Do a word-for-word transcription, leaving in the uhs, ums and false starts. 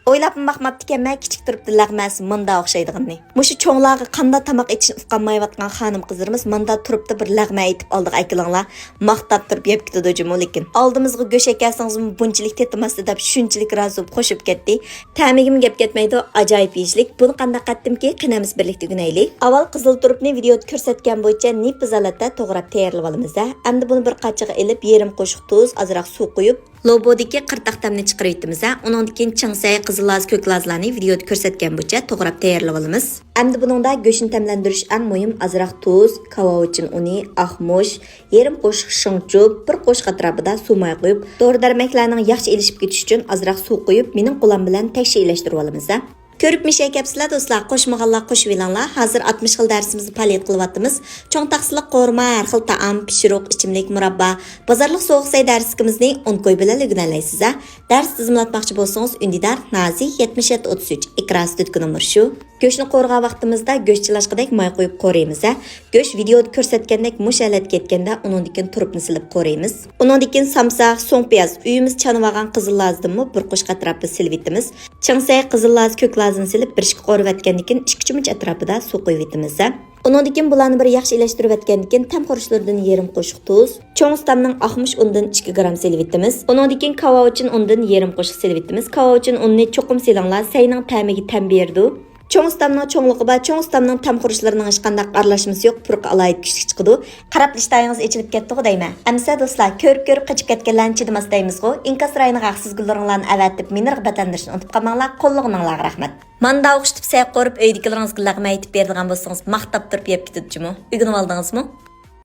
ئويلاپمۇ باقماپتىكەنمەن كىچىك تۇرۇپتا لەغمەسى ماندا ئوخشايدىغىنىنى. مۇشۇ چوڭلارغا قانداق تاماق ئېتىشنى ئۇقالمايۋاتقان خانىم-قىزلىرىمىز ماندا تۇرۇپتا بىر لەغمە ئېتىپ ئالدىغا ئەكېلىڭلار، ماختاپ تۇرۇپ يەپ كېتىدۇ جۇمۇ لېكىن. ئالدىمىزغا گۆش ئەكەلسىڭىزمۇ بۇنچىلىك تېتىماستى دەپ شۇنچىلىك رازى بولۇپ خوشۇپ كەتتى. تەمىگىمۇ گەپ كەتمەيدۇ، ئاجايىپ يېيىشلىك. بۇنى قانداق قاتتىمكى، قېنى ھەممىسى بىرلىكتە ئۆگىنەيلى. ئاۋۋال قىزىل تۇرۇپنى ۋىدېئودا كۆرسەتكەن بويىچە نېپىز ھالەتتە توغراپ تەييارلىۋالىمىز ھە. ئەمدى بۇنى بىر قاچىغا ئېلىپ، يېرىم قوشۇق تۇز، ئازراق سۇ قۇيۇپ، لوبۇدىكى قىرتاق تەمنى چىقىرىۋېتىمىز ھە. ئۇنىڭدىن كېيىن چىڭسەي، قىزىل لاز، كۆك لازلارنى ۋىدېئودا كۆرسەتكەن بويىچە توغراپ تەييارلىۋالىمىز. ئەمدى بۇنىڭدا گۆشنى تەملەندۈرۈش ئەڭ مۇھىم، ئازراق تۇز، كاۋاۋىچىن ئۇنى، ئاقمۇچ، يېرىم قوشۇق شىڭچۇپ، بىر قوشۇق ئەتراپىدا سۇ ماي قۇيۇپ، دورا-دەرمەكلەرنىڭ ياخشى ئېلىشىپ كېتىشى ئۈچۈن ئازراق سۇ قۇيۇپ، مېنىڭ قولام بىلەن تەكشى ئېلەشتۈرۈۋالىمىز ھە. كۆرۈپ مىشەي كەپسىلە دوستلار، قوشمىغانلار قوشۇۋېلىڭلار. ھازىر ئاتمىش خىل دەرسىمىزنى پائالىيەت قىلىۋاتىمىز. چوڭ تاخسىلىق قورۇما، ھەر خىل تائام، پىشۇرۇق، ئىچىملىك، مۇراببا، بازارلىق سوغۇق سەي دەرسلىكىمىزنى ئون كوي بىلەن ئۆگىنەلەيسىز ھە. دەرس تىزىملاتماقچى بولسىڭىز، ئۈندىدار، نازى، يەتمىش يەتتە ئوتتۇز ئۈچ، ئىكرا ستۇدكا نومۇرى شۇ. گۆشنى قورۇغان ۋاقتىمىزدا گۆش چىلاشقىدەك ماي قويۇپ قورۇيمىز ھە. گۆش ۋىدېئودا كۆرسەتكەندەك مۇشۇ ھالەتكە يەتكەندە ئۇنىڭدىن كېيىن تۇرۇپنى سېلىپ قورۇيمىز. ئۇنىڭدىن كېيىن سامساق، سوڭ پىياز، ئۆيىمىز چانىۋالغان قىزىل لازدىنمۇ بىر قوشۇق ئەتراپىدا سېلىۋېتىمىز. چىڭسەي، قىزىل لاز، كۆك لازنى سېلىپ بىر ئىككى قورۇۋەتكەندىن كېيىن ئىككى چۆمۈچ ئەتراپىدا سۇ قۇيۇۋېتىمىز ھە. ئۇنىڭدىن كېيىن بۇلارنى بىر ياخشى ئىلەشتۈرۈۋەتكەندىن كېيىن تەم خۇرۇچلىرىدىن يېرىم قوشۇق تۇز، چوڭ ئۇستامنىڭ ئاقمۇچ ئۇنىدىن ئىككى گرام سېلىۋېتىمىز. ئۇنىڭدىن كېيىن كاۋاۋىچىن ئۇنىدىن يېرىم قوشۇق سېلىۋېتىمىز. كاۋاۋىچىن ئۇنىنى چوقۇم سېلىڭلار، سەينىڭ تەمىگە تەم بېرىدۇ. چوڭ ئۇستامنىڭ چوڭلۇقى بار، چوڭ ئۇستامنىڭ تەم خۇرۇچلىرىنىڭ ھېچقانداق ئارىلاشمىسى يوق، پۇرىقى ئالاھىدە كۈچلۈك چىقىدۇ. قاراپلا ئىشتىھايىڭىز ئېچىلىپ كەتتىغۇ دەيمەن. ئەمىسە دوستلار، كۆرۈپ-كۆرۈپ قېچىپ كەتكەنلەرنى چىدىماس دەيمىزغۇ. ئىنكاس رايىنىغا ھەقسىز گۈللىرىڭلارنى ئەۋەتىپ، مېنى رىغبەتلەندۈرۈشنى ئۇنتۇپ قالماڭلار. قوللىغىنىڭلارغا رەھمەت. ماندا ئوخشىتىپ سەي قورۇپ، ئۆيدىكىلىرىڭىزگە لەغمە ئېتىپ بېرىدىغان بولسىڭىز، ماختاپ تۇرۇپ يەپ كېتىدۇ جۇمۇ. ئۆگىنىۋالدىڭىزمۇ؟